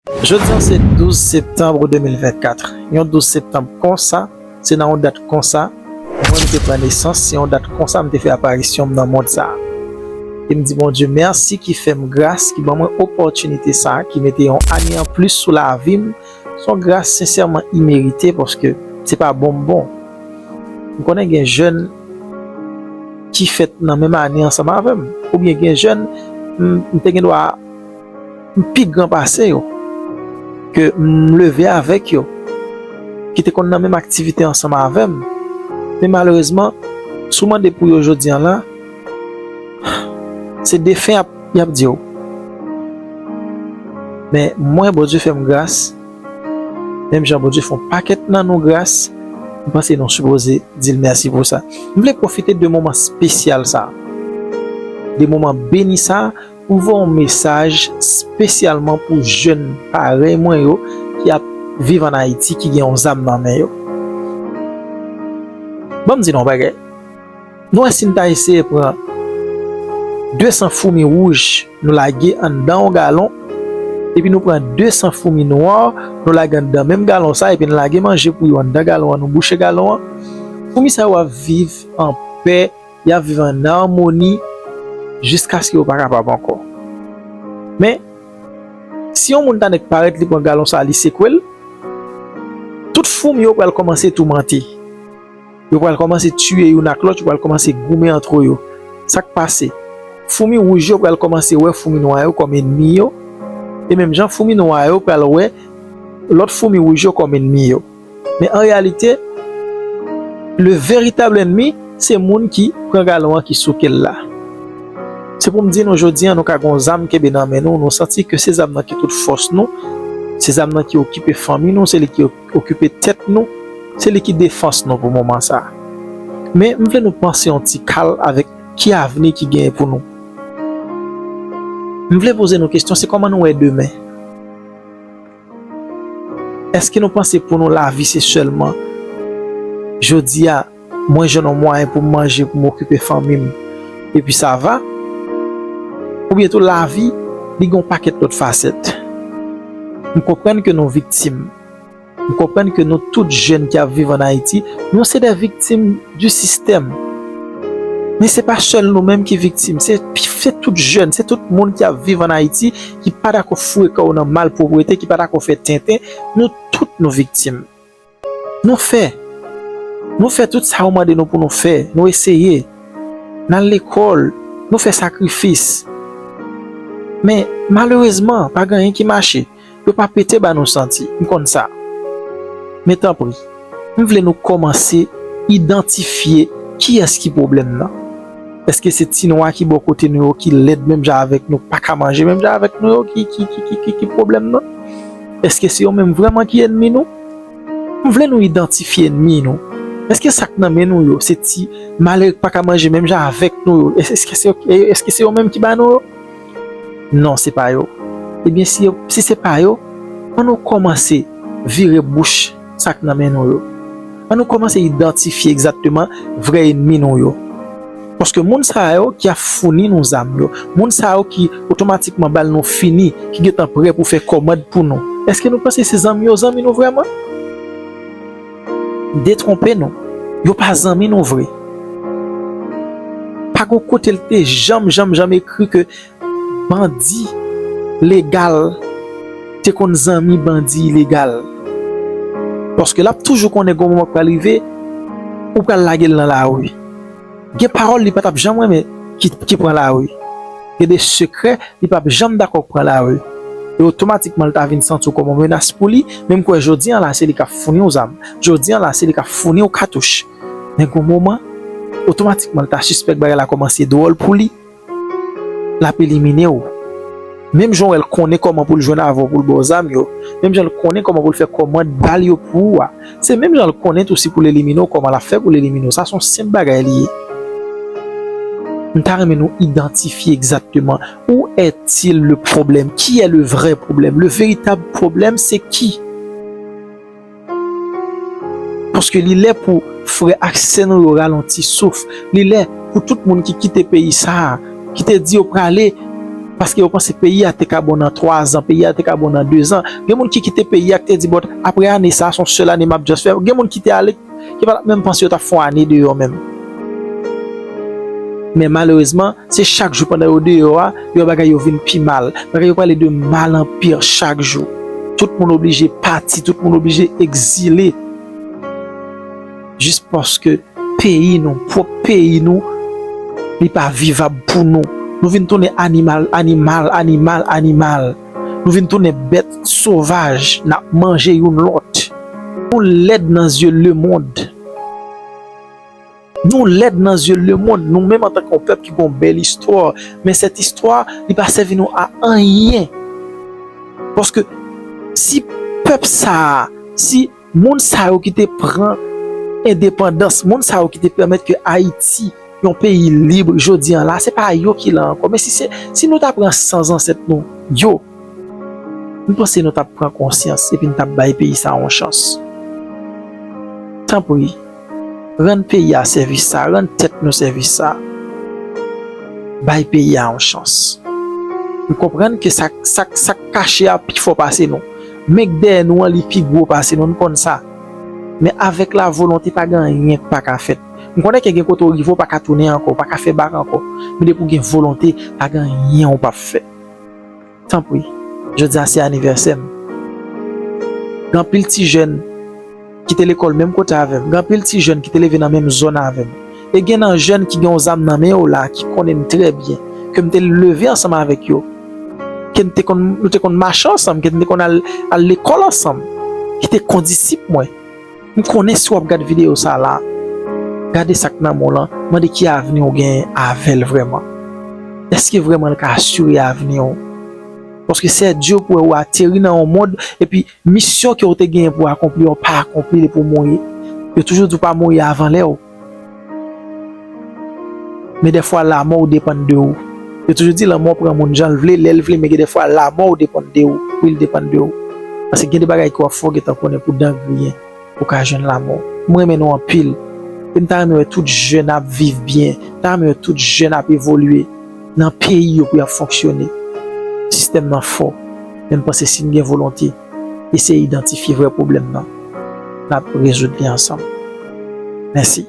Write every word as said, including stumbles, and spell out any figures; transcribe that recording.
Jodi a se douz septanm de mil vennkat. Yon douz septanm konsa, se nan yon dat konsa, mwen m te pran nesans, se yon dat konsa m te fè aparisyon m nan mond sa a. E m di Bondye mèsi ki fè m gras, ki ban mwen opòtinite sa a, ki mete yon ane anplis sou lavi m. Se yon gras sensèman imerite paske se pa bon m bon. M konnen gen jèn ki fèt nan menm ane ansanm avè m, oubyen gen jèn m, m te gen dwa m pi gran pase yo, ke m leve avèk yo, ki te konn nan menm aktivite ansanm avè m. Men malerezman, si w mande pou yo jodi a la, se defen y ap, y ap di w. Men mwen, Bondye fè m gras, menm jan Bondye fè yon pakèt nan nou gras, m panse nou sipoze di l mèsi pou sa. M vle pwofite de moman espesyal sa, de moman beni sa, pou voye yon mesaj espesyalman pou jèn parèy mwen yo ki ap viv ann Ayiti, ki gen yon zam nan men yo. Ban m di nou yon bagay. Nou wè si n ta eseye pran de san foumi wouj, nou lage anndan yon galon, epi nou pran de san foumi nwa, nou lage anndan menm galon sa, epi n lage manje pou yo anndan galon an, nou bouche galon an, foumi sa yo ap viv an pè, y ap viv ann amoni jiskaske yo pa kapab ankò. Men, si yon moun ta nèk parèt, li pran galon sa, li sekwe l, tout foumi yo pral kòmanse toumante. Yo pral kòmanse tiye youn ak lòt, yo pral kòmanse goumen antre yo. Sa k pase? Foumi wouj yo pral kòmanse wè foumi nwa yo kòm ènmi yo, e menm jan foumi nwa yo pral wè lòt foumi wouj yo kòm ènmi yo. Men an reyalite, le veritab ènmi, se moun ki pran galon an ki souke l la. Se pou m di nou jodi a, nou ka gen yon zam kenbe nan men nou, nou santi ke se zam nan ki tout fòs nou, se zam nan ki okipe fanmi nou, se li ki okipe tèt nou, se li ki defans nou pou moman sa a. Men m vle nou panse yon ti kal avèk ki avni ki genyen pou nou. M vle poze nou kesyon, se kòman nou wè demen? Èske nou panse pou nou lavi se sèlman jodi a, mwen jwenn yon mwayen pou m manje, pou m okipe fanmi m, epi sa va? Oubyen tou lavi, li gen yon pakèt lòt fasèt. M konprann ke nou viktim. M konprann ke nou tout jèn ki ap viv ann Ayiti, nou se de viktim du système. Men se pa sèl nou menm ki viktim, se, se tout jèn, se tout moun ki ap viv ann Ayiti, ki pa dakò foure kò yo nan malpwoprete, ki pa dakò fè tenten, nou tout nou viktim. Nou fè, nou fè tout sa yo mande nou pou nou fè, nou eseye, n al lekòl, nou fè sakrifis. Men, malerezman, pa gen anyen ki mache. Yo pa pete ba nou santi, m konn sa. Men tanpri, m vle nou kòmanse idantifye kiyès ki pwoblèm nan. Èske se ti nwa ki bò kote nou yo ki lèd menm jan avèk nou, pa ka manje menm jan avèk nou yo ki, ki, ki, ki, ki, ki pwoblèm nan? Èske se yo menm vrèman ki ènmi nou? M vle nou idantifye ènmi nou. Èske sa k nan men nou yo, se ti malere k pa ka manje menm jan avèk nou yo? Èske se, èske se yo menm ki ba nou yo? Non, se pa yo. Ebyen, si, si se pa yo, ann nou kòmanse vire bouch sa k nan men nou yo. Ann nou kòmanse idantifye egzakteman vrè ènmi nou yo. Paske moun sa yo ki ap founi nou zam yo, moun sa yo ki otomatikman bal nou fini, ki gentan prè pou fè kòmand pou nou, èske nou panse se zanmi yo zanmi nou vrèman? Detwonpe nou, yo pa zanmi nou vre. Pa gon kote l te janm, janm, janm ekri ke bandi legal te konn zanmi bandi ilegal. Paske l ap toujou konnen gon moman k pral rive, ou pral lage l nan lari. Gen pawòl li pa t ap janm renmen ki, ki pran lari. Gen de sekrè li p ap janm dakò k pran lari. E otomatikman, l ta vin santi w kòm yon menas pou li, men m kwè jodi a la, se li k ap founi w zam. Jodi a la, se li k ap founi w katouch. Men gon moman, otomatikman, l ta sispèk bagay la kòmanse dwòl pou li. L ap elimine w. Menm jan w wè l konnen kòman pou l jwenn avè w pou l ba w zam yo, menm jan l konnen kòman pou l fè kòmand bal yo pou ou a, se menm jan l konnen tou si pou l elimine w, kòman l ap fè pou l elimine w. Sa se yon senp bagay li ye. M ta renmen nou idantifye egzakteman où est-il le problème, qui est le vrai problème, le véritable problème, c'est qui? Paske li lè pou frè ak sè nou yo ralonti souf. Li lè pou tout moun ki kite peyi sa a, ki te di yo prale, Paske yo panse peyi a te ka bon nan twa zan, peyi a te ka bon nan de zan. Gen moun ki kite peyi a, ki te di, "Bon, apre ane sa, se yon sèl ane m ap just fè." Gen moun ki te ale, ki pa t ap menm panse yo t ap fè yon ane deyò menm. Men malerezman, se chak jou pandan yo deyò a, yo bagay yo vin pi mal. Bagay yo prale de mal an pi chak jou. Tout moun oblije pati, tout moun oblije egzile. Jis paske peyi nou, pwòp peyi nou, li pa vivab pou nou. Nou vin tounen animal, animal, animal, animal. Nou vin tounen bèt sovaj, n ap manje youn lòt. Nou lèd nan zye lemonn. Nou lèd nan zye lemonn. Nou menm antanke yon pèp ki gen yon bèl istwa, men sèt istwa, li pa sèvi nou a anyen. Paske si pèp sa a, si moun sa yo ki te pran endepandans, moun sa yo ki te pèmèt ke Ayiti, yon peyi lib jodi an la, se pa yo ki la ankò. Men si se, si nou ta pran san zansèt nou yo, m panse nou t ap pran konsyans epi n t ap bay peyi sa a yon chans. Tanpri, rann peyi a sèvis sa, rann tèt nou sèvis sa. Bay peyi a yon chans. M konprann ke sa, sa, sa k kache a pi fò pase nou. Men k dèyè nou an, li pi gwo pase nou, n konn sa. Men avèk la volonte, pa gen anyen k pa ka fèt. M konnen ke gen kote w rive, w pa ka tounen ankò, w pa ka fè bak ankò. Men depi w gen volonte, pa gen anyen w p ap fè. Tanpri, jodi a se anivèsè m. Gen anpil ti jèn ki te lekòl menm kote avè m. Gen anpil ti jèn ki te leve nan menm zòn avè m. E gen nan jèn ki gen yon zam nan men yo la, ki konnen m trè byen, ke m te leve ansanm avèk yo, ke m te konn, nou te konn mache ansanm, ke m te konn al, al lekòl ansanm, ki te kondisip mwen. M konnen si w ap gad videyo sa la, gade sa k nan men w lan, mande ki avni w genyen avè l vrèman. Èske vrèman l ka asire avni w? Paske se di pou wè ou ateri nan yon mond, epi misyon ke w te genyen pou akonpli, ou pa akonpli l, epi w mouri. Yo toujou di w pa mouri avan lè w. Men dèfwa lanmò w depann de ou. Yo toujou di lanmò pran moun jan l vle, lè l vle, men gen dèfwa lanmò w depann de ou. Wi, l depann de ou. Paske gen de bagay ke w ap fè w gentan konnen pou dan griyen, ou ka jwenn lanmò. M renmen nou anpil. E m ta renmen wè tout jèn ap viv byen. M ta renmen wè tout jèn ap evolye nan peyi yo pou y ap fonksyone. Sistèm nan fò. Men m panse si n gen volonte, eseye idantifye vrè pwoblèm nan, n ap rezoud li ansanm. Mèsi.